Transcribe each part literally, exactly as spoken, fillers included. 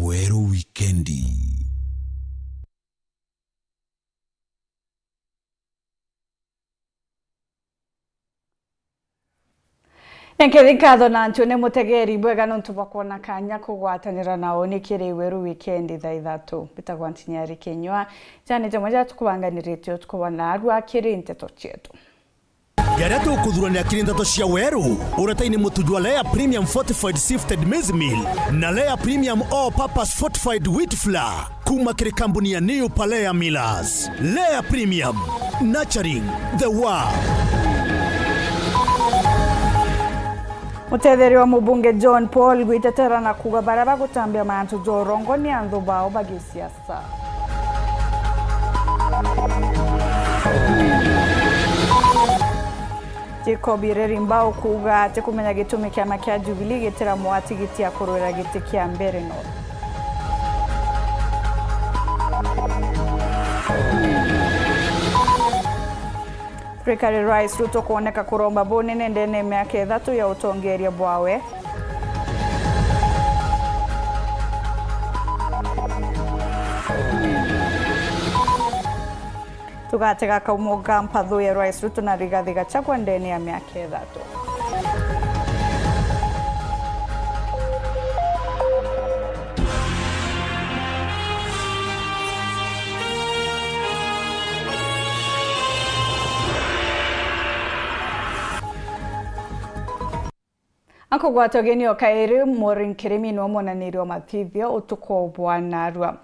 Weru Wikendi. Nkethi nkatho na ntune mutegeri bwega nontu bwa kwona kanya kugwatanira na uni kiri Weru Wikendi thaa ithatu. Mbitagwa Ntinyari Kinyua. Jani jamwe ja tukubanganiritie utuku bwa narua kiri nteto cietu. Jaria tukuthurania kiri nteto cia Weru, uretaini mutu jwa Lea Premium Fortified Sifted Maize Meal na Lea Premium All Purpose Fortified Wheat Flour. Kuma kiri kambuni ya New Palea Millers. Lea Premium, nurturing the world. Mutetheria wa mubunge John Paul gwitetera na kuuga baria bagutambia mantu ja urongo ni anthu bao bagisiasa. Jacob Ireri Mbau kuuga ati kumenya gitumi kiama kia Jubilee gitiramwaa tigiti ya kurwira giti kia Mbeere North. Thirikari Rais Ruto kwoneka kuromba bunene ndene ya miaka ithatu ya utongeria bwawe. Tugatega kaumo ga mpathu ya Rais Ruto na Rigathi Gachagua ndene ya miaka ithatu. Akugwata ugeni o kairi, Maureen Kirimi niwe mwonaniria wa mathithio utuku bwa narua.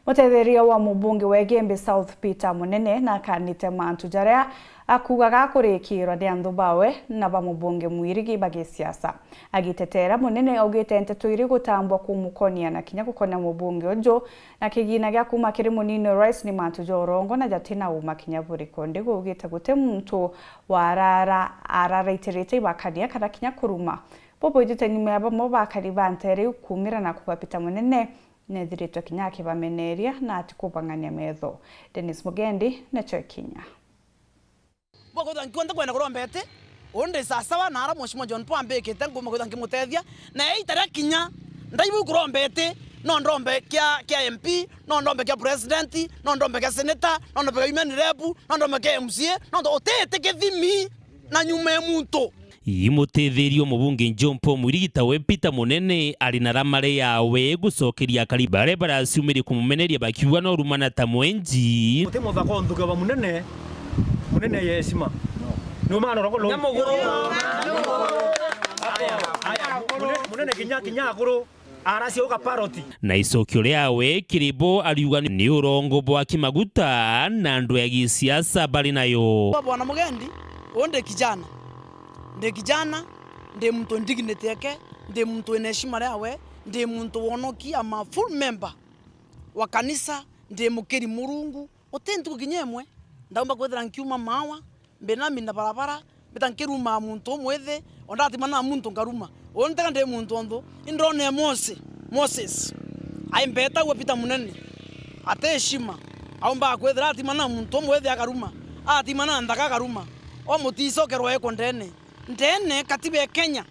Mutetheria wa mubunge wa Igembe South Peter Munene nakanite mantu jaria akuuga gakurikirwa ni anthu bawe na ba mubunge mwirigi ba gisiasa. Agitetera, Munene augite nteto iri gutambwa kumukonia na kinya gukonia mubunge uju, na kigina gia kuuma kiri munini wa rais ni mantu ja urongo na jatina uma kinya buriku. Ndigu augite guti muntu warara araraitirite ibakania kana kinya kuruma. Bubwijite nyuma ya bamwe bakari ba nteere iu kuumira na kuuga Peter Munene neethiritwe kinya akibameneria na atikubang'ania metho. Dennis Mugendi, nacio ikinya. Bwakwithwa nkiuga ntikwenda kuromba iti, uu ndi sasawa na ara Mheshimiwa John Paul ambikite, nkuuma kwithwa nkimutethia, na eita ria kinya ndaigua kuromba iti, no ndombe kia, kia M P, no ndombe kia president, no ndombe kia senator, no ndombe kia women rep, no ndombe kia M C A, nontu utiti kithimi na nyuma ya muntu. Ii mutetheria o mubunge John Paul Mwirigi tawe Peter Munene ari na ramare yawe gucokeria akari baria baraciumirie kumumeneria bakiuga no rumana ta mwenji. Uti muthaka unthuke wa Munene, Munene ye heshima. Ni umana urongo ruu. Aya, aya, Munene, Munene kinya, kinya akuru. Aracia uga paroti. Na icokio riawe kiri bo ariuga ni urongo bwa kimaguta na andu ya gisiasa bari nayo. Bwana Mugendi, uu ndi kijana. Ndi kijana, ndi muntu wina dignity yake, ndi muntu wina heshima riawe, ndi muntu wonoki, I'm a full member wa kanisa, ndi mukiri Murungu, Uti ntuku kinya imwe ndaumba kwithira nkiuma maawa, mbinamina barabara, mbita nkirumaa muntu umwithi, o ndatimana na muntu nkaruma. Uu ntega ndi muntu onthu, indonea Mose, Moses, aimbeta gwe Peter Munene, ati heshima, aumbaga kwithira atimana na muntu umwithi akaruma, atimana na nthaka akaruma, o muticokerwa eko ndene. Ndene katiba ya Kenya,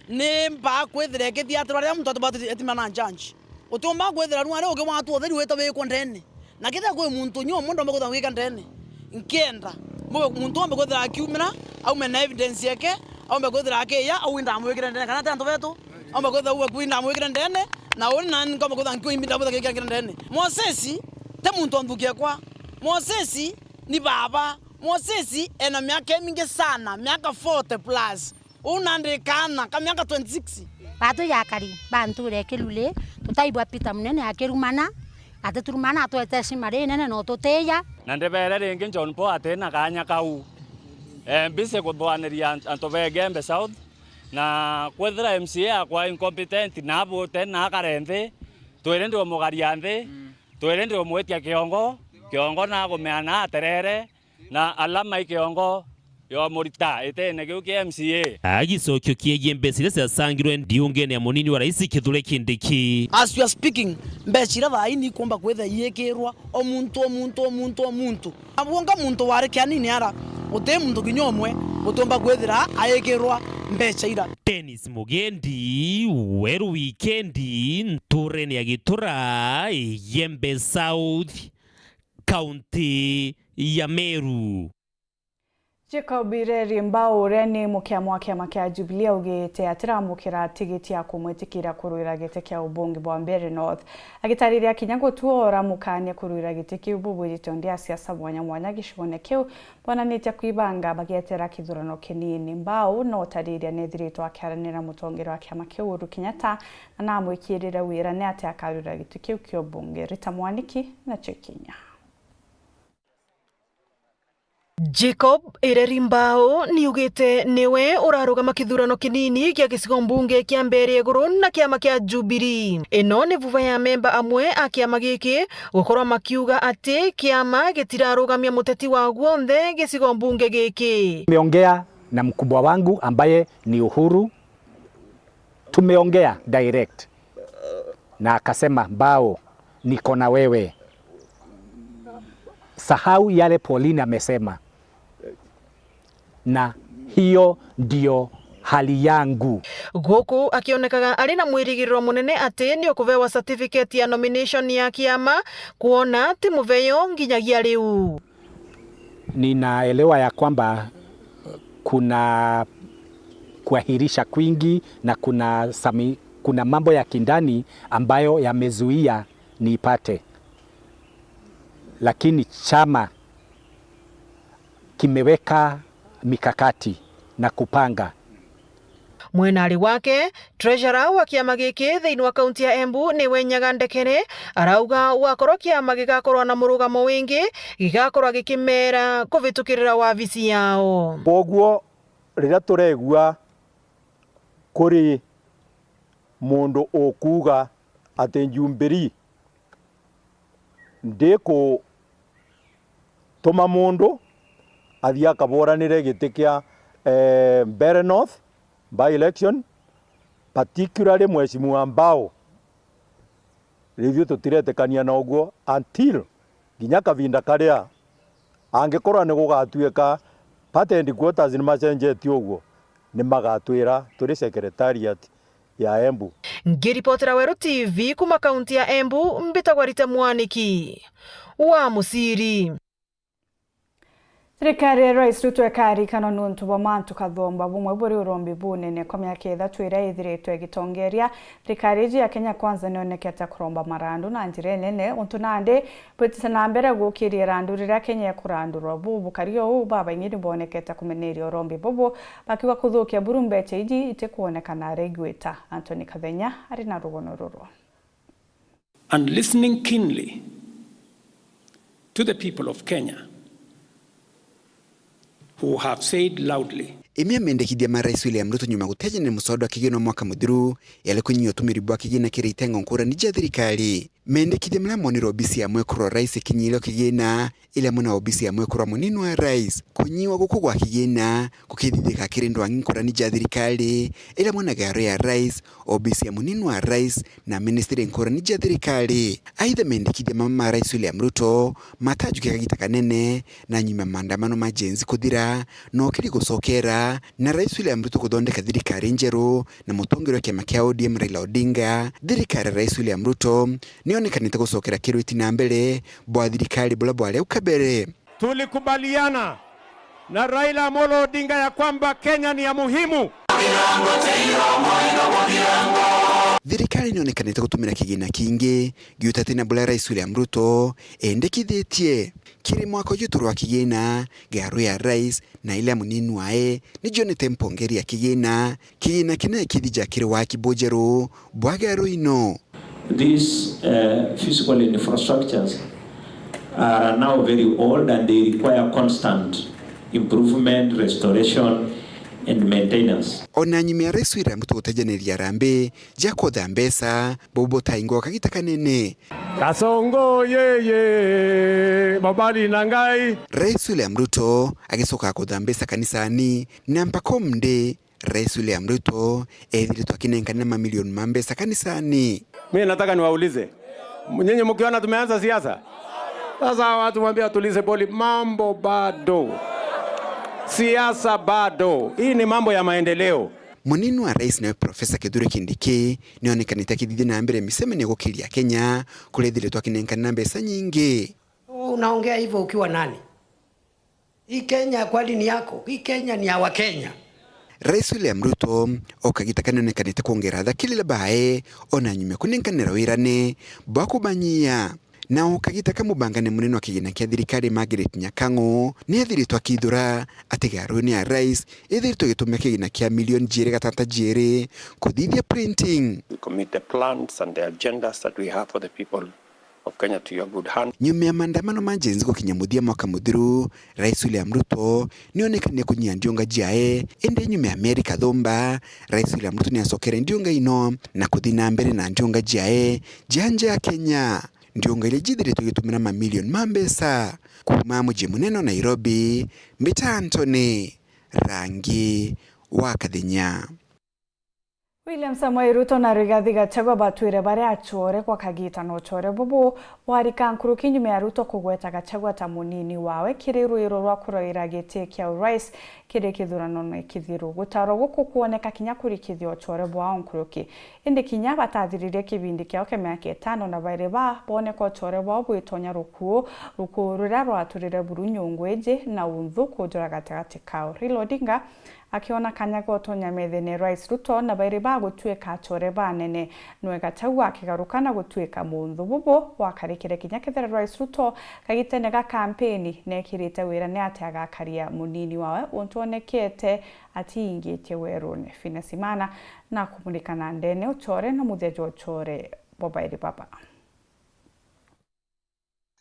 ni mbaa kwithira ikithiatirwa riria muntu atubatiri etimana na judge. Utiumba kwithira riu ari ugi watu utheri witwa wikwa ndene. Na kethira kwi muntu nyomwe ndomba kwithira ngika ndene, nkienda mube muntu ombe kwithira akiumira, aume na evidence yake, aumbe kwithira akiya, au indamwikire ndene, kana ti antu betu, aumbe kwithira uwe ku indamwikire ndene, na uni nani nkombe kwithira nkiu imbi ndamwitha kikira ndene. Moses ti muntu onthukia kwa. Moses ni baba. Moses ena miaka imingi sana, miaka forty plus. Uu nandi kaana ka miaka twenty six. Batwi jakari ba ntuura ya Kiruri, tutaigua Peter Munene akirumana, atiturumana, atwete heshima rinene na ututiya. Na ndibere ringi John Paul atina kaanya kau. E, busy kuthwaniria ant-, antu ba Igembe South, na kwethira M C A akwa incompetent, na abute na akare nthi, twiri ndi umugaria nthi, twiri ndi umwitia kiongo, kiongo na agumea na aterere, na alama i kiongo yo murita itene kiu kia M C A. Agicokio kiegie mbeca iria ciacangirwe ndiungene ya munini wa rais Kithure Kindiki. As we are speaking, mbeca iria thaa ii ni ikumba kwithira iikirwa o muntu, o muntu, o muntu, o muntu. Na bwonga muntu wari kianini ara, uti muntu kinya umwe Mutumba kwithira aigirwa mbeca ira. Dennis Mugendi, Weru Wikendi, nturene ya Gitura, Igembe South, kaunti ya Meru. Jacob Ireri Mbau, uria ni mukiama wa kiama kia Jubilee, augite atiramukira tigiti ya kumwitikiria kurwira giti kia ubunge bwa Mbeere North. Agitariria kinya gutua uramukania kurwira giti kiu, bubwijite undi a siasa mwanya mwanya gicigone kiu bonanitie kwibanga bagietera kithurano kinini. Mbau no utariria nethiritwe akiaranira na mutongeria wa kiama kiu Uhuru Kenyatta, na namwikirire wira ni ati akarwira giti kiu kia ubunge. Rita Mwaniki nacio ikinya. Jacob Ireri Mbau niugite niwe urarugama kithurano kinini gia gicigo mbunge kia Mbeere Iguru na kiama kia Jubilee. Ino ni vuva ya memba amwe a kiama giki gukorwa makiuga ati kiama gitirarugamia muteti wa guonthe gicigo mbunge giki. Tumeongea na mkubwa wangu ambaye ni Uhuru, tumeongea direct na akasema, "Mbau, niko na wewe, sahau yale Pauline amesema." Na hiyo ndio hali yangu. Guku akionekaga ari na mwirigiriro munene ati ni ukuvewa certificate ya nomination ya kiama, kuona ti muveyo nginyagia riu. Ninaelewa ya kwamba kuna kuahirisha kwingi na kuna sami-, kuna mambo ya kindani ambayo yamezuia niipate, lakini chama kimeweka mikakati na kupanga. Mwenari wake, treasurer wa kiama giki thiini wa kaunti ya Embu, niwe Nyaga Ndekere, arauga gwakorwo kiama gigakorwa na murugamo wingi, gigakorwa gikimera kuvitukirira wabici yao. Kwoguo, riria turegua kuri mundu ukuuga ati Jubilee ndikutuma mundu athii akaburanire giti kia, eh, Mbeere North by election, particularly Mheshimiwa Mbau, riu ithui tutiretikania na uguo until nginya kavinda karia angikorwa ni gugatuika party headquarters ni macenjetie uguo, ni magatwira turi secretariat ya Embu. Ngiripotera Weru T V kuma kaunti ya Embu, mbitagwa Rita Mwaniki wa Musiri. Thirikari ya Rais Ruto ikaririkanwa niuntu bwa mantu kathomba bumwe buri urombi bunene kwa miaka ithatu iria ithiritwe igitongeria. Thirikari iji ya Kenya Kwanza nionekete kuromba marandu na njira inene, untu nandi bwitite na mbere gukiria irandu riria Kenya ikurandurwa. Bu bukari uu, babaingi nibonekete kumeneria urombi bubu, bakiuga kuthukia buru mbecha iji itikwonekana regulator. Anthony Kathenya ari na rugono ruru. And listening keenly to the people of Kenya who have said loudly. Imwe ya mendekithia ma Rais William Ruto nyuma gutejania na musoda wa kigina mwaka muthiru yari kunyia utumiri bwa kigina kiri itengo nkurani ja thirikari. Mendekithia maria monirwe obisi ya mwekuru wa rais ikinyire o kigina, iri amwe na obisi ya mwekuru wa munini wa rais. Kunyiwa guku gwa kigina gukithithika kiri ndwangi nkurani ja thirikari, iri amwe na garo ya rais, obisi ya munini wa rais, na ministry nkurani ja thirikari. Aitha, mendekithia mama ma Rais William Ruto matajukia kagita kanene na nyuma ya maandamano ma Gen Z kuthira, na ukiri gucokera, na Rais William Ruto kuthondeka thirikari njeru na mutongeria wa kiama kia O D M Raila Odinga. Thirikari ya Rais William Ruto niyonekanite gucokera kirwiti na mbere bwa thirikari buria bwari au kabere. Tulikubaliana na Raila Amolo Odinga ya kwamba Kenya ni ya muhimu. Thirikari nionekanite gutumira kigina kingi giutati na buria Rais William Ruto endekithitie. Kiri mwaka uju turwa kigina, garo ya rais na ila munini wae nijonete mpongeri ya kigina. Kigina kinene kithija kiri waki bujeru bwa garo ino. These, uh, physical infrastructures are now very old and they require constant improvement, restoration and maintenance. Ona nyuma ya Rais William Ruto gutejaniria harambee ja kotha mbeca, bubu butaingwa kagita kanene. Kasongo yeye, babali na Ngai. Rais William Ruto agicoka kotha mbeca kanisani, na mpaka umuthi Rais William Ruto ethiritwe akinenkana mamilioni ma mbeca kanisani. Mimi nataka niwaulize, nyinyi mkiona tumeanza siasa? Sasa watu mwambie atulize boli, mambo bado. Siasa bado. Hii ni mambo ya maendeleo. Munini wa rais nawe Profesa Kithure Kindiki nionekanite akithithia na mbere micemanio gukiria Kenya, kuria ethiritwe akinenkana mbeca nyingi. Unaongea hivyo ukiwa nani? Hii Kenya kwani ni yako? Hii Kenya ni ya Wakenya. Rais William Ruto o kagita kau nionekanite kwongerera athakirire baawe ona nyuma ya kunenkanira wirane bwa kubanyia. Na o kagita kau mubangania munene wa kigina kia thirikari Margaret Nyakang'o niethiritwe akithura ati garuuni ya rais ithiritwe igitumira kigina kia milioni jiiri gatata jiiri kuthithia printing. We commit the plans and the agendas that we have for the people of Kenya to your good hand. Nyuma ya maandamano ma Gen Z gukinya muthia mwaka muthiru, Rais William Ruto nionekanie kunyia ndiunga jiae, indi nyuma ya mieri kathumba, Rais William Ruto niacokere ndiunga ino na kuthi na mbere na ndiunga jiae jia nja ya Kenya. Ndiunga iria jithiritwe igitumira mamilioni ma mbeca. Kuuma mucii munene wa Nairobi, mbita Anthony Rangi wa Kathinya. William Samoei Ruto na Rigathi Gachagua batwire bari acore gwa kagita, na ucore bubu bwarika nkuruki nyuma ya Ruto kugweta Gachagua ta munini wawe kiri rwiro rwa kuraira giti kia urais kiri kithurano ni kithiru. Gutaro guku kwoneka kinya kurikithia ucore bwao nkuruki. Indi kinya batathiririe kibindi kiao kia miaka itano, na bairi ba boneka ucore bwao bwitonya rukuu, rukuu ruria rwaturire buru nyungu iji na unthu kujura gatagati kao. Raila Odinga akiona kanya ga utonya methene Rais Ruto na bairi ba gutuika acore banene. Nwe Gachagua akigaruka na gutuika munthu bubu wakarikire kinya kethira Rais Ruto kagitene ga kampeni nekirite wira ni ati agakaria munini wawe untu onekete atiingitie werune. Finas Imana na kumurika na ndene ucore na muthia jwa ucore bwa bairi baba.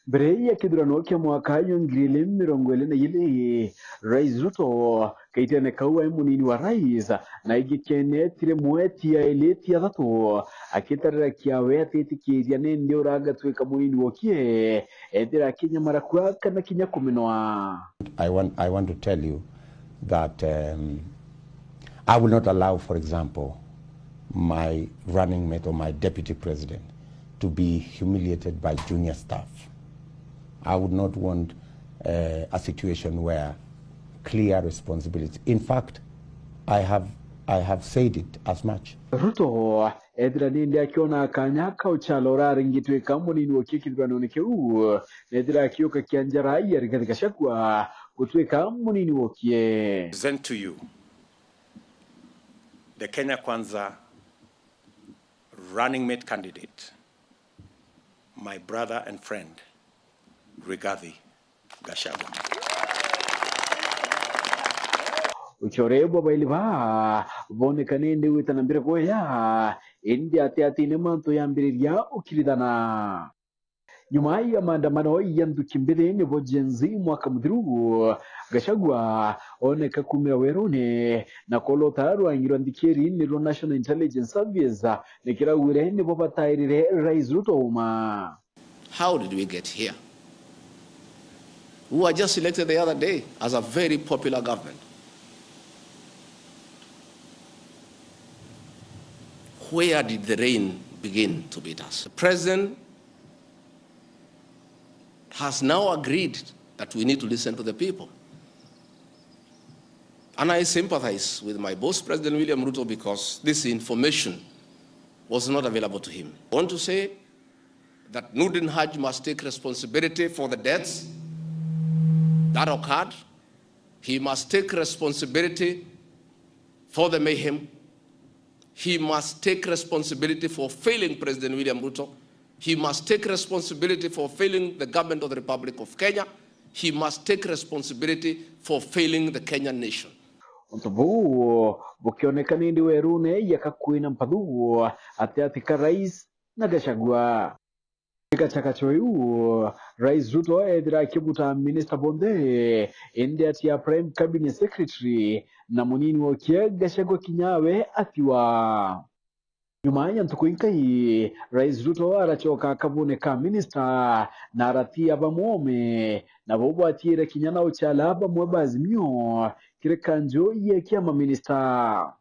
Mbere ya kithurano kia mwaka jwa ngiri igiri mirongo iri na iri, Rais Ruto kaitene kau ai munini wa rais, na ingi kenetire mweti ya iliti athatu, akitarira kiawe atitikiria nindi uragatwika munini wokie, ethira akinyamara kua kana kinya kumenwa. I want, I want to tell you that, um, I will not allow, for example, my running mate or my deputy president to be humiliated by junior staff. I would not want, uh, a situation where clear responsibility. In fact, I have, I have said it as much. Ruto ethira nindi akiona kanya ka uchala urari ngitwika munini wokie kithuranone kiu, nethira akiuka kia njara ya Rigathi Gachagua gutwika munini wokie. Present to you the Kenya Kwanza running mate candidate, my brother and friend, Rigathi Gachagua. Ucore bwa baili ba boneka nindi gwita na mbere kweya, indi ati ati ni mantu yambiriria ukirithana. Nyuma ya maandamano ya nthuki mbithi nibo Gen Z mwaka muthiru, Gachagua oneka kumira werune na kolota rwangi rwa nthikiri ni rwa National Intelligence Service, nikirauire nibo batairire Rais Ruto uma. How did we get here? We were just elected the other day as a very popular government. Where did the rain begin to beat us? The president has now agreed that we need to listen to the people. And I sympathize with my boss, President William Ruto, because this information was not available to him. I want to say that Noordin Haji must take responsibility for the deaths that occurred. He must take responsibility for the mayhem. He must take responsibility for failing President William Ruto. He must take responsibility for failing the government of the Republic of Kenya. He must take responsibility for failing the Kenyan nation. Untu buu bukioneka nindi werune ya Kakuina Mpathu, ati ati ka rais na Gachagua. Gachakacho iu, Rais Ruto ethira akibuta minista bonthe, indi atia Prime Cabinet Secretary na munini wokie Gachagua kinyawe atiwa. Nyuma ya ntuku inkai, Rais Ruto aracoka akaboneka minista na aratia bamwe ome, nabo bwatiire kinya na uchala bamwe ba Azimio kiri kanju ya kiama minista.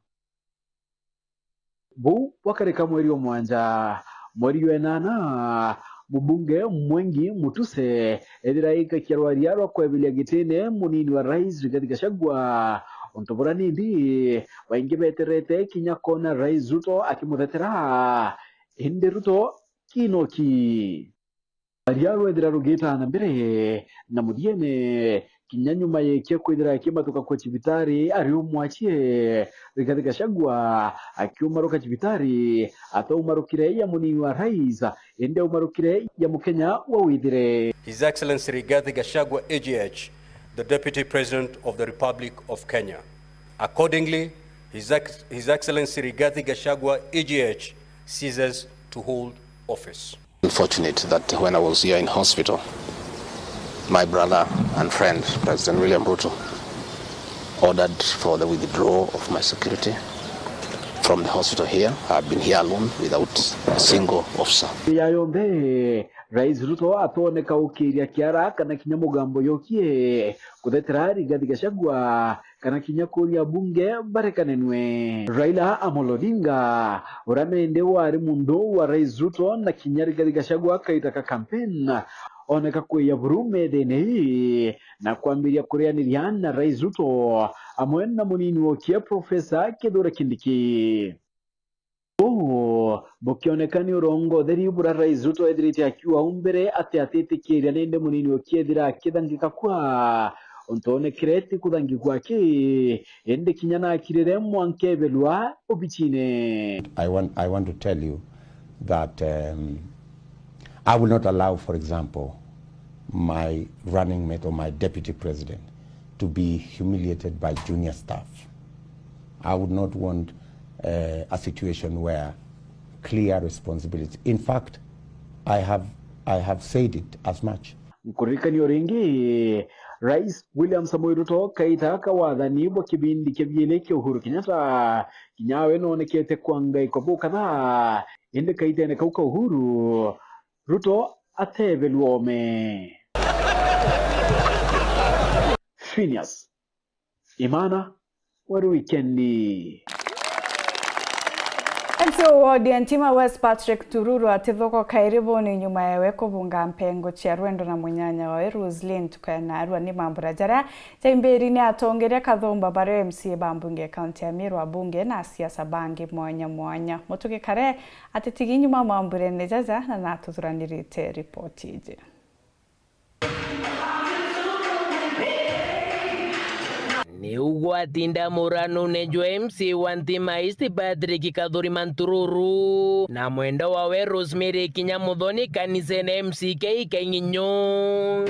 Buu bwakarika mweri wa mwanja. Mweri wa enana, Mubunge Mwengi Mutuse ethira aikakia rwaria rwa kwebiria gitine munini wa rais Rigathi Gachagua, untu buria nindi baingi beterete kinya koona Rais Ruto akimuthetera, indi Ruto kinoki. Rwaria rwethira rugita na mbere, na muthiene kinya nyuma yekia kwithira akimatuka kwa cibitari ari umwachie, Rigathi Gachagua akiumaruka cibitari, ataumarukire ya munini wa rais, indi aumarukire ya Mukenya wa withire. His Excellency Rigathi Gachagua, A G H, the Deputy President of the Republic of Kenya. Accordingly, His Ex-, His Excellency Rigathi Gachagua, A G H, ceases to hold office. Unfortunate that when I was here in hospital, my brother and friend, President William Ruto, ordered for the withdrawal of my security from the hospital here. I've been here alone without a single officer. Ya yonthe, Rais Ruto atoneka ukiria kiara kana kinya mugambo yokie kuthetera Rigathi Gachagua kana kinya kuria bunge barekanenwe. Raila Amolo Odinga, uria nindi wari mundu wa Rais Ruto na kinya Rigathi Gachagua kaita ka campaign, oneka kwiya buru methene ii na kwambiria kurianiria na Rais Ruto amwe na munini wokie Professor Kithure Kindiki. Uu bukioneka ni urongotheri buria Rais Ruto ethirite akiuga au mbere ati atitikiria nindi munini ukiethira akithangika kwa untu onekire ti kuthangikwa aki, indi kinya nakirire mwanka ebelwa obichine. I want, I want to tell you that, um, I will not allow, for example, my running mate or my deputy president to be humiliated by junior staff. I would not want, uh, a situation where clear responsibility. In fact, I have, I have said it as much. Nkuririkania ringi, Rais William Samoei Ruto kaita ka wathani bwa kibindi kia biili kia Uhuru Kenyatta, kinya we noonekete kwa ngai kwa bukatha, indi kaitene kau ka Uhuru, Ruto atebelwa ome. Phineas Imana, weru wikendi. M C wa ward ya Ntima West Patrick Tururu atithuko kairi buni nyuma yawe kubunga mpengo cia rwendo na munyanya wawe Roselyn Tukaenarua ni mambura jaria jaimbiri ni atongeria kathumba baria M C A ba mbunge ya kaunti ya Meru, abunge na asiasa bangi mwanya mwanya. Mutugi Kare atitigi nyuma mambura-ini jaja na natuthuranirite ripoti iji. Ni ugwatinda muranune jwa M C A wa Ntima East Patrick Kathuri Mantururu na mwenda wawe Rosemary Kinya Muthoni kanisene M C K Kaing'inyo.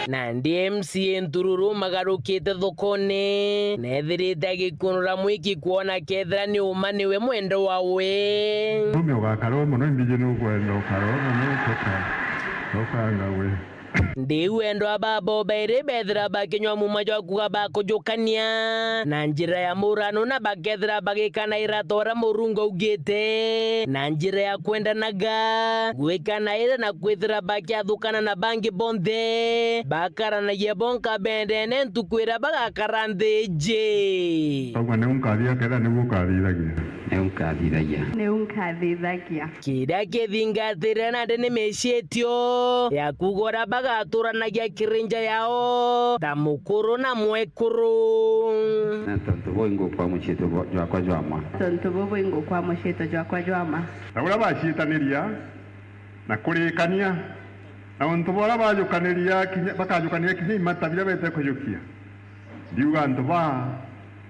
Nandi M C A Ntururu magarukite thokone, nethirite agikunura mwiki kwona kethira ni uma niwe mwende wawe. Mume ugakara u mono, imbiji nukwenda ukara u mono, utoka, ukangawe. Ndiu endwa babo bairi bethira bakinywa muma jwa kuga bakujukania na njira ya murano, na bakethira bagikanaira ta uria Murungu augite, na njira ya kwendanaga, gwikanaira na kwithira bakiathukana na bangi bonthe, bakaranagia bonka bendene ntuku iria bagakara nthi iji. Augua, "Niu nkathitha, kethira niu ukathithagia." Niu nkathithagia. Niu nkathithagia. Kiria kithingatire nandi ni miciitio ya kuuga uria bagaturanagia kiri nja yao ta mukuru na mwekuru. Na tontu buu ingukwa muciito jwa-, jwakwa jwa mma. Tontu buu ingukwa muciito jwakwa jwa mma. Na uria baciitaniria na kurikania, na untu bwa uria bajukaniria kinya, bakajukaniria kinya imata biria beete kujukia. Ndiuga antu baa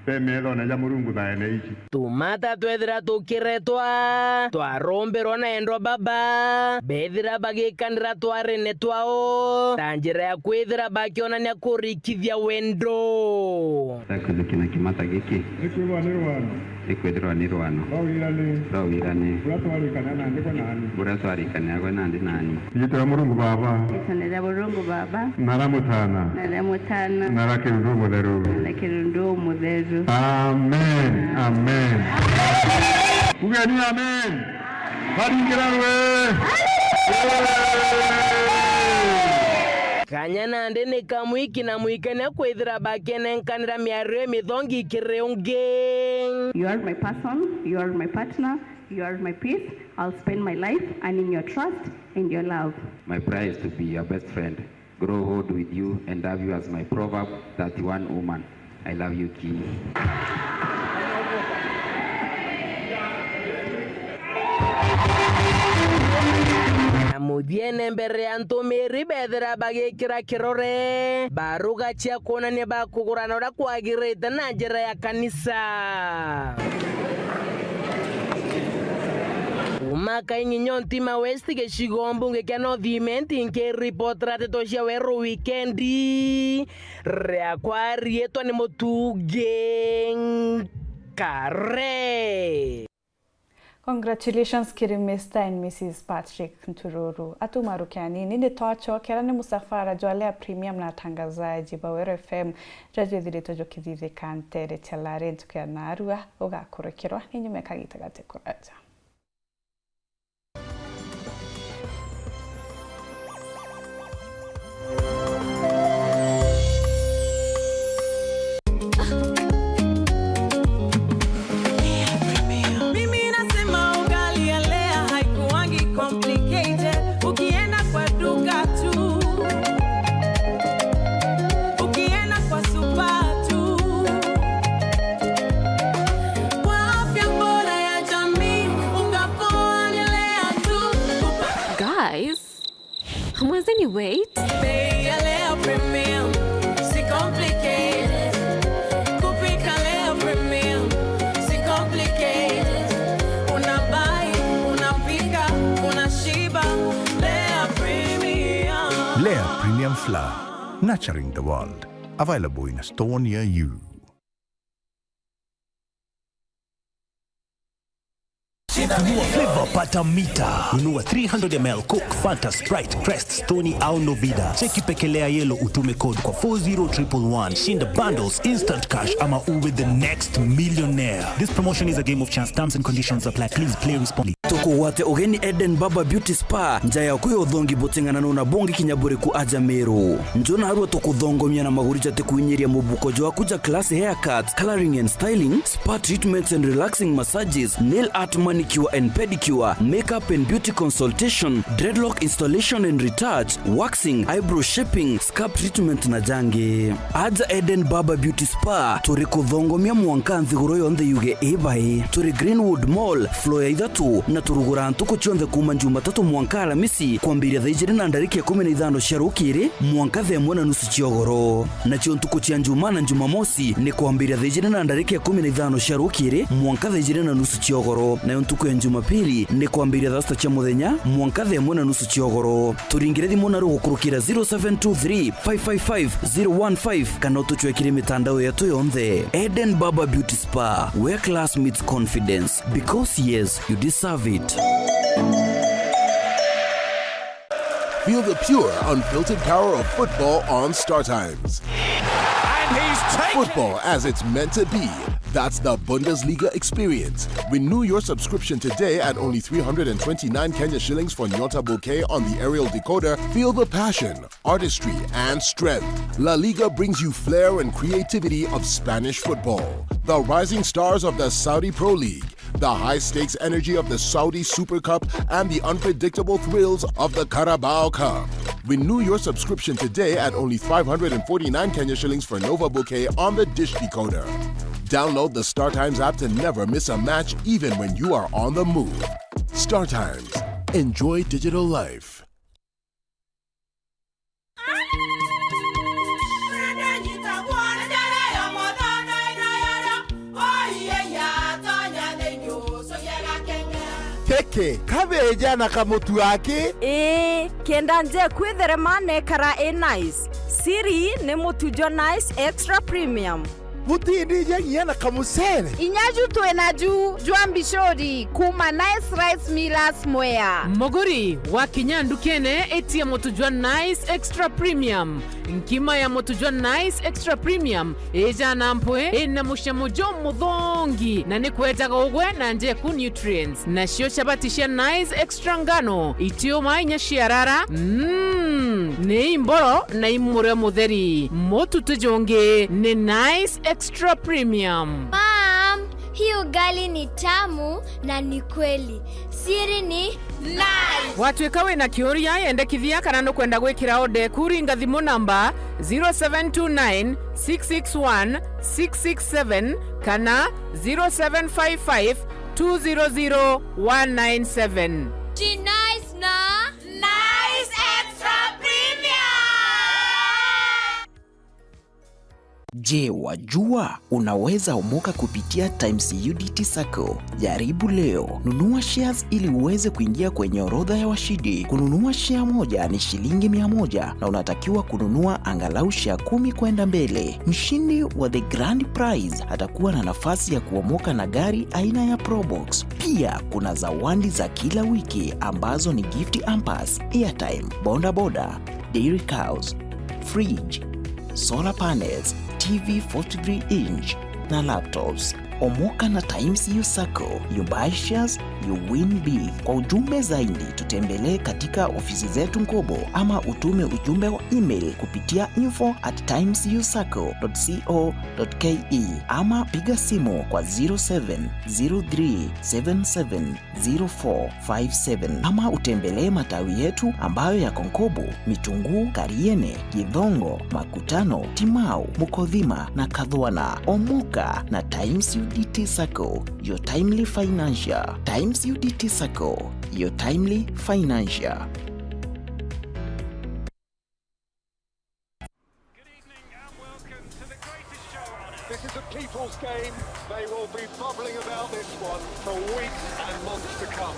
be meethone ja Murungu thaene iji. Tumata twethira tukiretwa, twarombirwa na endwa baba, beethira bagikanira twarene twao, ta njira ya kwithira bakionania kurikithia wendo. Akujukia na kimata giki. Nikwithirwa ni rwano. Nikwithirwa ni rwano. Rwa wirane. Rwa wirane. Buria twarikania nandi gwe nani. Buria twarikania gwe nandi nani. Riitwa ria Murungu Baba. Riitwa ria Murungu Baba. Na ria Mutana. Na ria Mutana. Na ria Kirundu Mutheru. Na ria Kirundu Mutheru. Amen. Amen. Ugeni amen. Baringira rwe. Kanya nandi ni kamwiki na mwikania kwithira bakenenkanira miario imithongi kiri ungi. You are my person, you are my partner, you are my peace. I'll spend my life earning your trust and your love. My prize to be your best friend, grow old with you and have you as my proverb thirty-one woman. I love you, Ki. Na muthiene, mbere ya ntumiri bethira bagikira kirore, baruga cia kwonania bakugurana uria kwagirite na njira ya kanisa. Kuma Kainginyo Ntima West, gicigo mbunge kia North Imenti, nkiripotera ndeto cia weru wikendi. Riakwa riitwa ni Mutungi Nkare. Congratulations kiri Mister and Missus Patrick Ntururu. Atuma ruke anini, ni twacokera ni musafara jwa Lea Premium na atangazaji ba Weru F M, jaja jwithiritwe jukithithika ntere cia Lare ntuku ya narua, ugakurikirwa ni nyuma ya kagita gati kuraja. Mimi nasema ugali ya Lea haikuangi complicated. Ukienda kwa duka tu, ukienda kwa supa tu, kwa afya bora ya jamii, unga poa ni Lea tu. Guys, hamwezeni wait. Bei ya Lea Premium, si complicated. Kupika Lea Premium, si complicated. Una buy, unapika, unashiba. Lea Premium. Lea Premium Flour, nurturing the world. Available in a store near you. Nunua flavor, pata mita. Nunua three hundred M L Coke, Fanta, Sprite, Crest, Stony au Novida. Cheki peke Lea Yellow, utume code kwa four zero triple one. Shinda bundles, instant cash ama uwe the next millionaire. This promotion is a game of chance. Terms and conditions apply. Please play responsibly. Tukugwate ugeni Eden Barber Beauty Spa, nja yaku ya uthongi buting'ananu na bungi kinya buriku aja Meru. Nju narua tukuthongomia na maguri jatikuinyiria mubuko jwaku ja class haircuts, colouring and styling, spa treatments and relaxing massages, nail art, manicure and pedicure, makeup and beauty consultation, dreadlock installation and retouch, waxing, eyebrow shaping, scalp treatment na jangi. Aja Eden Barber Beauty Spa, turi kuthongomia mwanka nthiguru yonthe yuge ibai. Turi Greenwood Mall, floor ya ithatu, na turuguraa ntuku cionthe kuuma Jumatatu mwanka Aramisi, kwambiria thaa ijiri na ndarika ikumi na ithano cia rukiri mwanka thaa imwe na nusu cia ugoro. Nacio ntuku cia Njumaa na Jumamosi ni kwambiria thaa ijiri na ndarika ikumi na ithano cia rukiri mwanka thaa ijiri na nusu cia ugoro, nayo ntuku ya Jumapili ni kwambiria thaa sita cia muthenya mwanka thaa imwe na nusu cia ugoro. Turingire thimu naru gukurukira zero seven two three, five five five, zero one five kana utucwekire mitandao yetu yonthe. Eden Barber Beauty Spa, where class meets confidence. Because yes, you deserve it. Feel the pure, unfiltered power of football on Star Times. And he's taken Football as it's meant to be. That's the Bundesliga experience. Renew your subscription today at only three hundred and twenty-nine Kenya shillings for Nyota Bouquet on the aerial decoder. Feel the passion, artistry, and strength. La Liga brings you flair and creativity of Spanish football. The rising stars of the Saudi Pro League, the high-stakes energy of the Saudi Super Cup, and the unpredictable thrills of the Carabao Cup. Renew your subscription today at only five hundred and forty-nine Kenya shillings for Nova Bouquet on the dish decoder. Download the StarTimes app to never miss a match, even when you are on the move. StarTimes. Enjoy digital life. Kiki, kabeja na kamutu aki? Ii, kenda nje kwitherema nekara i nice. Siri ni mutu jwa Nice Extra Premium. Butindije nginya na kamucere. Inya ju twi na ju jwa mbicuri kuuma Nice Rice Millers Mwea. Muguri, wakinya ndukene, itia mutu jwa Nice Extra Premium. Nkima ya mutu jwa Nice Extra Premium ijana mpwi, ina mucamo jumuthongi, na ni kwejaga ugwe na njeku nutrients. Nacio chabati cia Nice Extra ngano, itiuma inya ciarara, mm, ni imboro na imurio mutheri. Mutu ti jungi, ni Nice Extra Premium. Mom, hii ugali ni tamu na ni kweli. Siri ni Nice. Watuika wina kiuria, yendekithia kana nukwenda gwikira order eku, ringa thimu namba zero seven two nine, six six one, six six seven kana zero seven five five, two zero zero one nine seven. Ji Nice na Nice Extra Premium. Je, wajua unaweza omoka kupitia Times U D T Sacco? Jaribu leo. Nunua shares ili uweze kuingia kwenye orodha ya washindi. Kununua share moja ni shilingi mia moja na unatakiwa kununua angalau share kumi kwenda mbele. Mshindi wa the grand prize atakuwa na nafasi ya kuomoka na gari aina ya Probox. Pia kuna zawadi za kila wiki ambazo ni gift hampers, airtime, boda boda, dairy cows, fridge, solar panels, T V forty-three inch na laptops. Omoka na Times U Sacco. You buy shares, you win big. Kwa ujumbe zaidi, tutembelee katika ofisi zetu Nkobo ama utume ujumbe wa email kupitia info at times u sacco dot co dot ke ama piga simu kwa zero seven zero three seven seven zero four five seven, ama utembelee matawi yetu ambayo yako Nkobo, Mitunguu, Kariene, Githongo, Makutano, Timau, Mukothima na Kathwana. Omoka na Times U D T Sacco, your timely financier. Times U D T Sacco, your timely financier. Good evening and welcome to the greatest show on earth. This is a people's game. They will be bubbling about this one for weeks and months to come.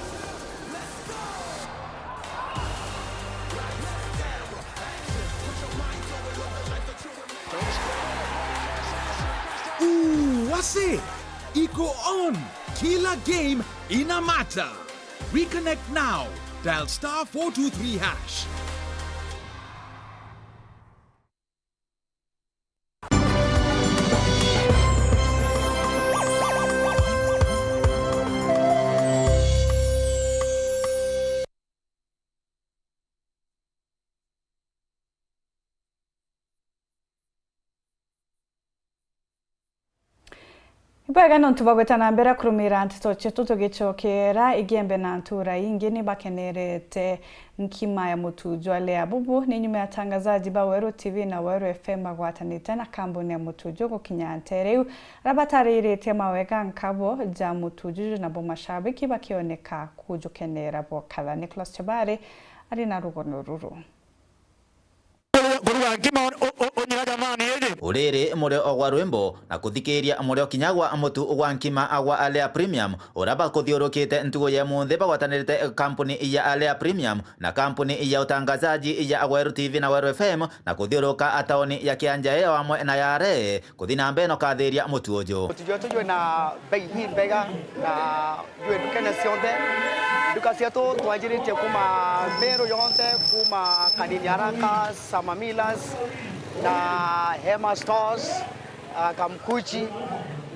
Ooh, what's it? Iko on. Kila game ina matter. Reconnect now. Dial star four two three hash. Ibwega nontu bwa gwita na mbere kurumira nteto cietu tugicokera. Igembe na ntura ingi ni bakenerete nkima ya mutu jwa Lea. Bubu ni nyuma ya atangazaji ba Weru T V na Weru F M bagwatanite na kambuni ya mutu juu gukinya ntere iu, aria batariritie mawega nkabo ja mutu juju, nabo mashabiki bakioneka kujukenera bwa kadha. Nicholas Chebari ari na rugono ruru. Kuruga nkima u-, u-, unyira jamani, iji. Uriri murio gwa rwimbo na kuthikiria murio kinya gwa mutu gwa nkima gwa Alea Premium, uria bakuthiurukite ntugu ya munthi bagwatanirite kampuni ya Alea Premium na kampuni ya utangazaji ya Weru T V na Weru F M, na kuthiuruka tauni ya Kianjae o amwe na Yare, kuthi na mbere na ukathiria mutu uju. Mutu jwetu jwina bei imbega na jwi ndukene cionthe. Nduka cietu twanjiritie kuma Meru yonthe, kuma Kanini Haraka, Summer Millers na Hema Stores, ah, Kamkuchi,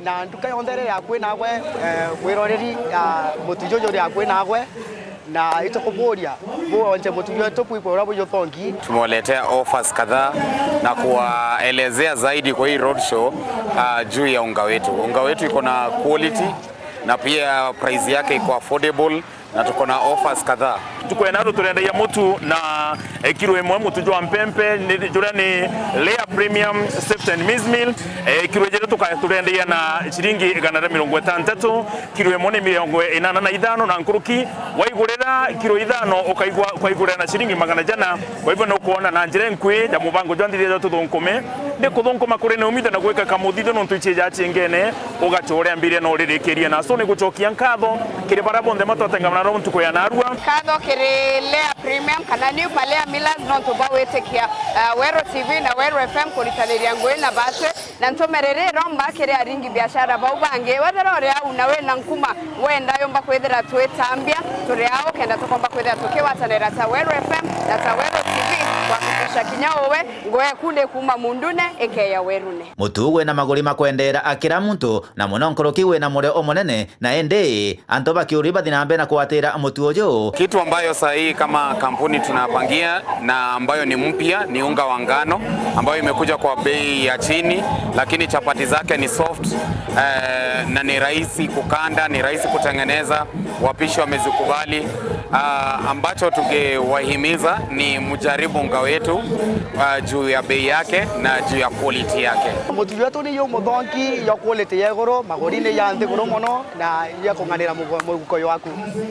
na nduka yonthe iria iri akui nagwe, eh, mwiroreri, ah, mutu juju uri akui nagwe, na itukuburia buonje mutu jwetu bwigwe uria bujuthongi. Tumewaletea offers kadhaa na kuwaelezea zaidi kwa hii roadshow, ah, juu ya unga wetu. Unga wetu iko na quality na pia price yake iko affordable na tuko na offers kadhaa. Tukwena andu turendagia mutu na, eh, kilo imwe mutu jwa mpempe ni, juria ni Layer Premium Sifted Maize Meal. Eh, kilo ijiri tuka-, turendagia na ciringi igana ria mirongo itantatu, kilo imwe ni mirongo inana na ithano na nkuruki. Waigurira kilo ithano ukaigua, ukaigurira na ciringi magana jana. Kwa hivyo ni ukuona na njira inkui ya mubango jwa nthithia jwa tuthunkume ni kuthunkuma kuri ni umithio na gwika kamuthithio nontu ici ja ciengene ugacoria mbiria na uririkirie. Na so ni gucokia nkatho kiri baria bonthe matwatengamana Aro ntuku ya narua. Nkatho kiri Lea Premium kana New Palea Millers nontu bwa gwitikia, uh, Weru T V na Weru F M kuritaniria ngugi na batwi, na ntumiriri iromba kiri aringi biashara bau bangi. Wethira uri au na wina nkuma wenda yumba kwithira twitambia, turi au kenda tukomba kwithira tukigwatanira ta Weru F M na ta Weru T V kuhakikisha kinya uwe ngugi eku ni kuuma mundune ikeya werune. Mutu wina maguri makwendera akira muntu, na muno nkuruki wina murio umunene, na indi antu bakiuri bathi na mbere na kwatira mutu uju. Kitu ambayo saa hii kama kampuni tunapangia na ambayo ni mpya ni unga wa ngano ambayo imekuja kwa bei ya chini, lakini chapati zake ni soft, eh, na ni rahisi kukanda, ni rahisi kutengeneza. Wapishi wamezikubali. Ah, ambacho tungewahimiza ni mjaribu unga wetu, ah, juu ya bei yake na juu ya quality yake. Mutu wetu ni jumuthongi, ya quality ya iguru, maguri ni ja nthiguru mono, na ya kung'anira mugo-, muhuko jwaku.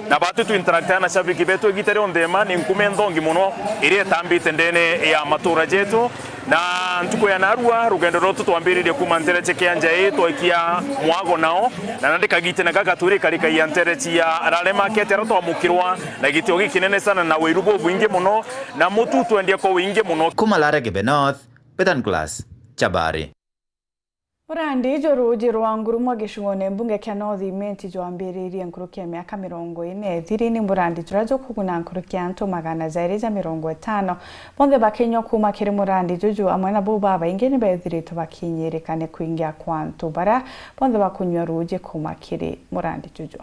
Na batu tu interact na shabiki betu igita rionthe, ma ni nkuma nthongi mono iria itambite ndene ya matura jetu. Na ntuku ya narua, rugendo rwetu twambiririe kuuma ntereche kia Njai, twaikia mwago nao, na nandi kagitene gaka twirikarikagia ntereche ya Rale Market, aria twamukirwa na gitio gikinene sana na wiru bubwingi mono, na mutu twendia kwa wingi mono. Kuuma Lare Gebe North, Betan Class, Chabari. Murandi jwa ruuji rwa Ngurumo gicigone mbunge kia North Imenti jwambiririe nkuruki ya miaka mirongo ina ithiri. Ni murandi juria jukuguna nkuruki ya antu magana jairi ja mirongo itano, bonthe bakinywa kuuma kiri murandi juju, amwe na bau babaingi ni bethiritwe bakinyirika ni kwingia kwa antu baria bonthe bakunywa ruuji kuuma kiri murandi juju.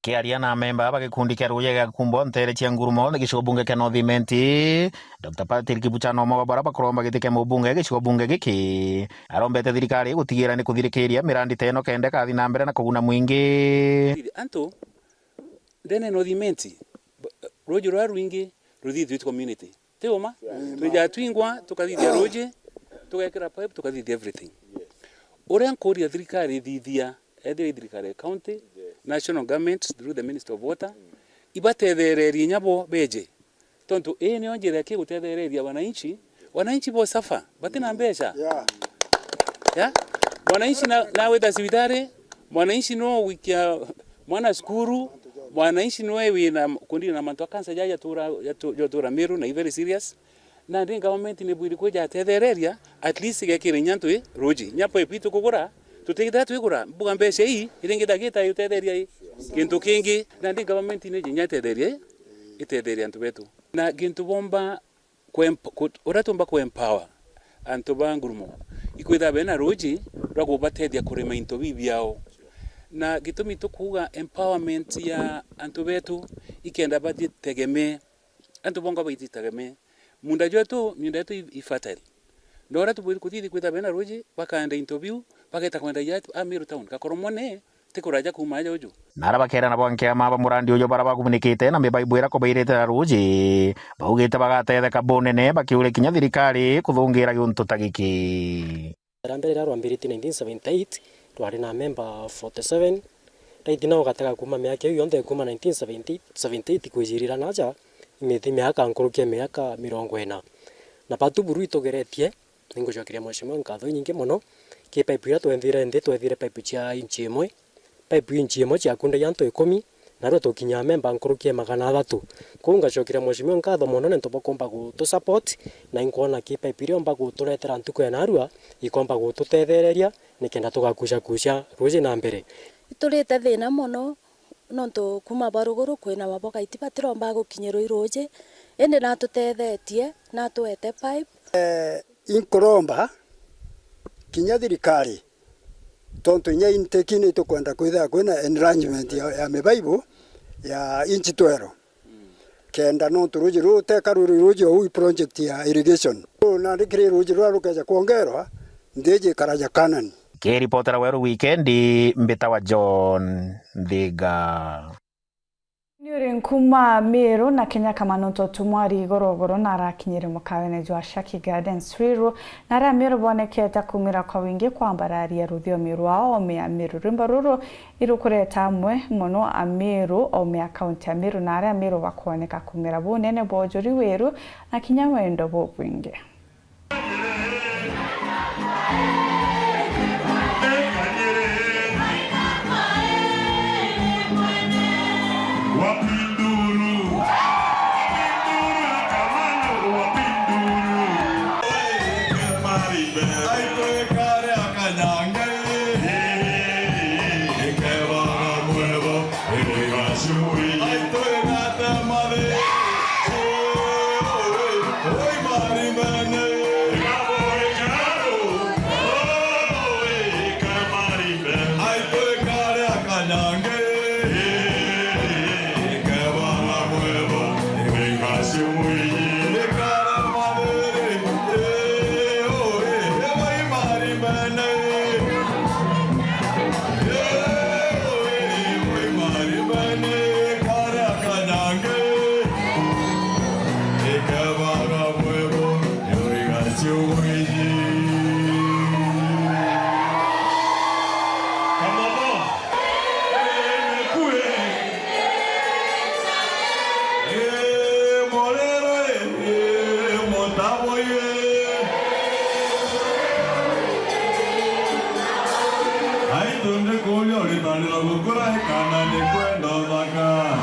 Kiaria na amemba ba gikundi kia ruuji gia Kumbo nteere cia Ngurumo, gicigo bunge kia North Imenti, Doctor Patrick Buchana, umwe wa baria bakuromba giti kia mubunge gicigo bunge giki, arombete thirikari gutigira ni kuthirikiria mirandi ta ino kenda ikathi na mbere na kuguna mwingi. Antu ndene North Imenti, ruuji ruria rwingi ruthithitwe community. Ti uma? Twija twingwa, tukathithia ruuji, tugekira pipe, tukathithia everything. Uria nkuria thirikari ithithia, ethira i thirikari ya county, national government through the Ministry of Water, ibatethererie inya bo beje. Tontu ii nio njira ya kigutethereria wananchi, wananchi bo suffer, batina mbeca. Yeah. Mwananchi na, na wita cibitari, mwananchi no gwikia mwana cukuru, mwananchi nwe wina kundina na mantu a cancer jaja jatura, jatu-, jatura Meru na i very serious. Nandi government ni bwiri kwija atethereria, at least igekira inya antu i ruuji. Inya pipe itu kugura, tutigithira twigura, mbuga mbeca ii, iringi ndagita yutetheria i. Gintu kingi, nandi government ni inya itetheria i, itetheria antu betu. Na gintu bomba ku emp-, ku-, uria tumba ku empower antu ba Ngurumo, ikwithira bena ruuji rwa kubatethia kurima into biu biao. Na gitumi tukuuga empowerment ya antu betu, ikenda bathitegemee, antu bonga baithitegemee. Munda jwetu, miunda yetu i, i fertile. Na uria tubwiri kuthithi kwithira bena ruuji, bakaenda into biu, bageta kwenda ja a Meru town. Gakoromone, ti kuraja kuuma aja uju. Na aria bakeera nabo nkiama ba murandi uju baria bagunikite na mibaibu iria kubairite na ruuji, baugite bagatetheka bunene, bakiuria kinya thirikari kuthungira giuntu ta giki. Rwa mbere riria rwambiritie nineteen seventy-eight, rwari na member forty-seven. Right now gatega kuuma miaka iu yonthe, kuuma nineteen seventy-eight, seventy-eight kwijirira naja, imiti miaka nkuruki ya miaka mirongo ina. Na batu buru itugeretie, ningucokeria Mheshimiwa nkatho inyingi mono. Ki pipe iria twethire nthi, twethire pipe cia inchi imwe. Pipe inchi imwe ciakundagia antu ikumi, narua tukinya memba nkuruki ya magana athatu. Kwou ngacokeria Mheshimiwa nkatho mono niuntu bwa kuumba gutu support, na inkwona ki pipe iria umba guturetera ntuku ya narua, ikomba gututethereria, nikenda tugakucakucia ruuji na mbere. Iturite thina mono, nontu kuuma ba ruguru kwina maboga iti batiromba gukinyirwa i ruuji, indi natutethetie, natuete pipe. Eh, inkuromba kinya thirikari, tontu inya intake ni tukwenda kwithira kwina enlargement ya, ya mibaibu ya inchi twero. Kenda nontu ruuji ruu teka ruri ruuji ou i project ya irrigation. Nandi kiri ruuji ruria rukeja kwongerwa, nthiji ikaraja Kanani. Kiripotera Weru Wikendi, mbitawa John Nthiga. Ni uri nkuma Meru na Kenya kama nontu tumwari igorogoro na arakinyire mukawene jwa Shaki Gardens Ruiru, na aria Meru bonekete kumira kwa wingi kwambararia ruthiomi rwao omea Meru. Rwimbo ruru irukureta amwe mono a Meru, omea kaunti ya Meru, na aria Meru bakwoneka kumira bunene bwa ujuri, wiru na kinya wendo bubwingi. Ai, tondikuuria uritanira gukura ikana ni kwenda uthaka.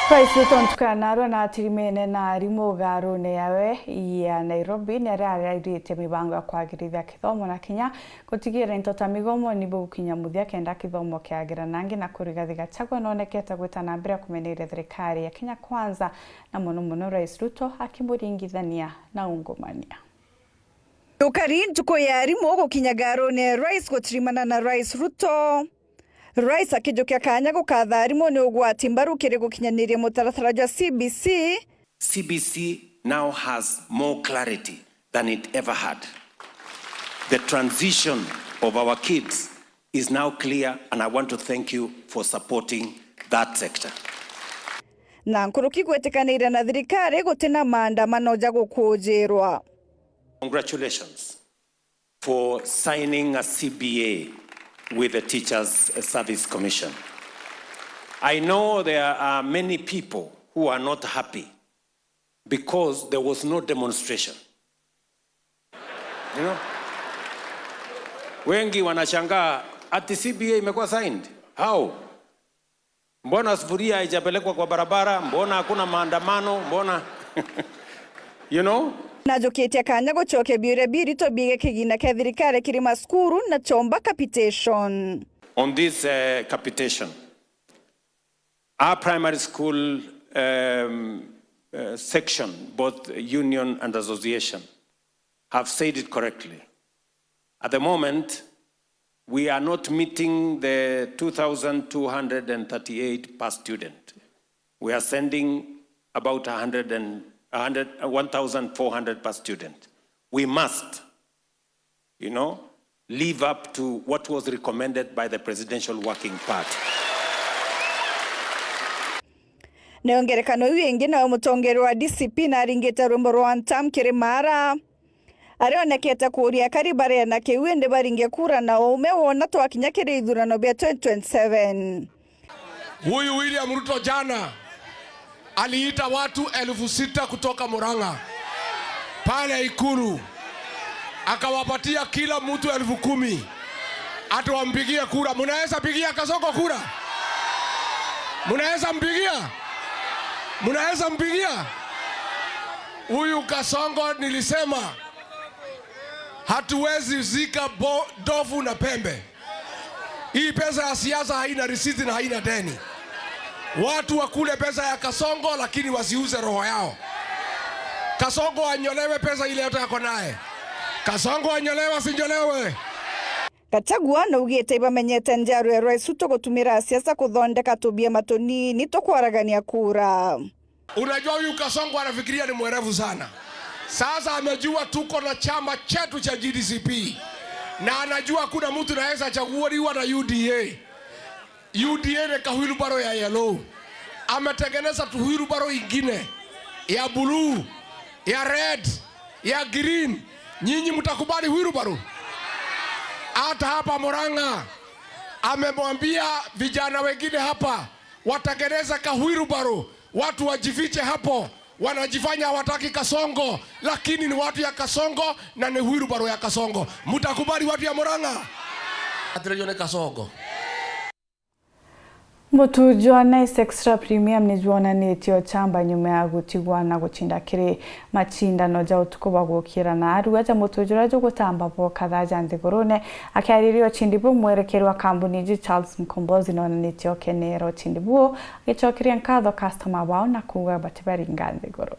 Rais Ruto ntuku ya naarua na atirimene na arimu ugarune yawe ya Nairobi ni aria araritie mibango ya kwagirithia kithomo na kinya gutigira into ta migomo ni bugukinya muthia kenda kithomo kiagira. Nangi na kuri Rigathi Gachagua nonekete gwita na mbere kumeneria thirikari ya Kenya Kwanza na mono mono Rais Ruto akimuringithania na ungumania. Ukari ntuku ya arimu gukinya garune ya Rais gutirimana na Rais Ruto. Rais akijukia kanya gukatha arimu ni ugwati mbaru kiri gukinyaniria mutaratara jwa C B C. C B C now has more clarity than it ever had. The transition of our kids is now clear, and I want to thank you for supporting that sector. Na nkuruki gwitikanire na thirikari gutina maandamano ja gukujirwa. Congratulations for signing a C B A with the Teachers Service Commission. I know there are many people who are not happy because there was no demonstration. You know? Wengi wanashangaa ati C B A imekuwa signed. How? Mbona sufuria haijapelekwa kwa barabara? Mbona hakuna maandamano? Mbona you know? Najukitie kanya gucokia biuria birito bigie kigina kia thirikari kiri masukuru na chomba capitation. On this, uh, capitation, our primary school, um, uh, section, both union and association, have said it correctly. At the moment, we are not meeting the two thousand two hundred and thirty-eight per student. We are sending about a hundred and, a hundred, uh, one thousand four hundred per student. We must, you know, live up to what was recommended by the Presidential Working Party. Nayo ngerekano iu ingi, nawe mutongeria wa D C P naringite rwimbo rwa Anthem kiri Maara. Arionekete kuuria akari bareena kiu indi baringe kura na uume wona twakinya kiri ithurano bia twenty twenty-seven. Huyu William Ruto jana aliita watu elfu sita kutoka Murang'a pale Ikulu, akawapatia kila mtu elfu kumi ati wampigie kura. Munaweza pigia Kasongo kura? Munaweza mpigia? Munaweza mpigia? Huyu Kasongo nilisema hatuwezi zika bo-, ndovu na pembe. Hii pesa ya siasa haina risiti na haina deni. Watu wakule pesa ya Kasongo, lakini wasiuze roho yao. Kasongo anyolewe pesa ile yote ako naye. Kasongo anyolewe, asinyolewe? Gachagua naugite ibamenyete njiarwa ya Rais Ruto gutumira siasa kuthondeka tubiama tunini twa kwaragania kura. Unajua huyu Kasongo anafikiria ni mwerevu sana. Sasa amejua tuko na chama chetu cha G D C P. Na anajua hakuna mtu anaweza chaguliwa na U D A. U D A ni ka wheelbarrow ya yellow. Ametengeneza tu wheelbarrow ingine ya blue, ya red, ya green. Nyinyi mtakubali wheelbarrow? Hata hapa Murang'a amemwambia vijana wengine hapa watengeneze ka wheelbarrow, watu wajifiche hapo, Wanajifanya hawataki Kasongo, lakini ni watu ya Kasongo na ni wheelbarrow ya Kasongo. Mtakubali watu ya Murang'a? Atirejone Kasongo. Mutujo wa Nice Extra Premium ni jwonanitie uchamba nyuma ya gutigwa na gucinda kiri macindano ja utuku bwa gukira, na arua ja mutujo uria jugutamba bwoka thaa ja nthigurune. Akiariria uchindi buu, mwerekeri wa kambuni iji Charles Mkombozi nonanitie ukenera uchindi buu, agicokeria nkatho customer bao na kuuga batibaringa nthiguru.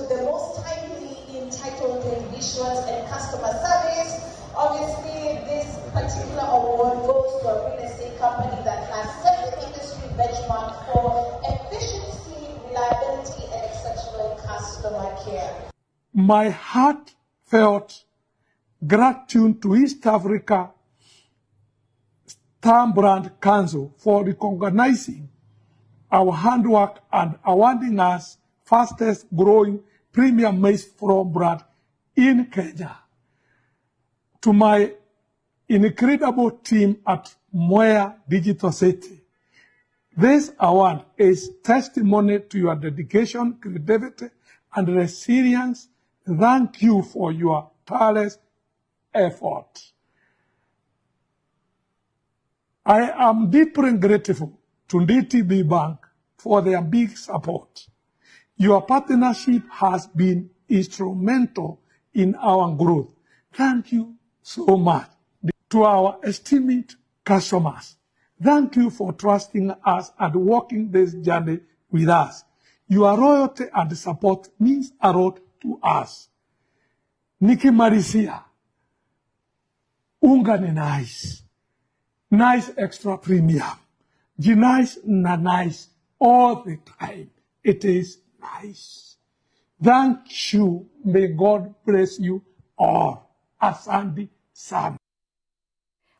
The most timely in title deed issuance and customer service. Obviously, this particular award goes to a real estate company that has set the industry benchmark for efficiency, reliability, and exceptional customer care. My heartfelt gratitude to East Africa Star Brand Council for recognizing our handwork and awarding us fastest growing premium maize flour brand in Kenya. To my incredible team at Mwea Digital City, this award is testimony to your dedication, creativity, and resilience. Thank you for your tireless effort. I am deeply grateful to D T B Bank for their big support. Your partnership has been instrumental in our growth. Thank you so much. To our esteemed customers, thank you for trusting us and walking this journey with us. Your loyalty and support means a lot to us. Nikimalizia, unga ni Nice. Nice Extra Premium. Ji Nice na Nice all the time. It is Nice. Thank you. May God bless you all. Asante sana.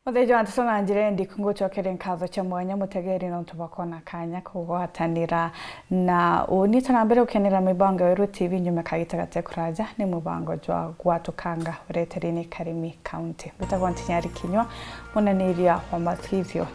Muthenya wa ntutu na njira indi, ngucokeria nkatho cia mwanya mutegeri nontu bwa kwona kanya kugwatanira na uni. Tana mbere gukenera mibango ya Weru T V nyuma kagita gate kuraja ni mubango jwa Gwatukanga ureteri ni Karimi County. Mbitagwa Ntinyari Kinyua, munaniria wa mathithio.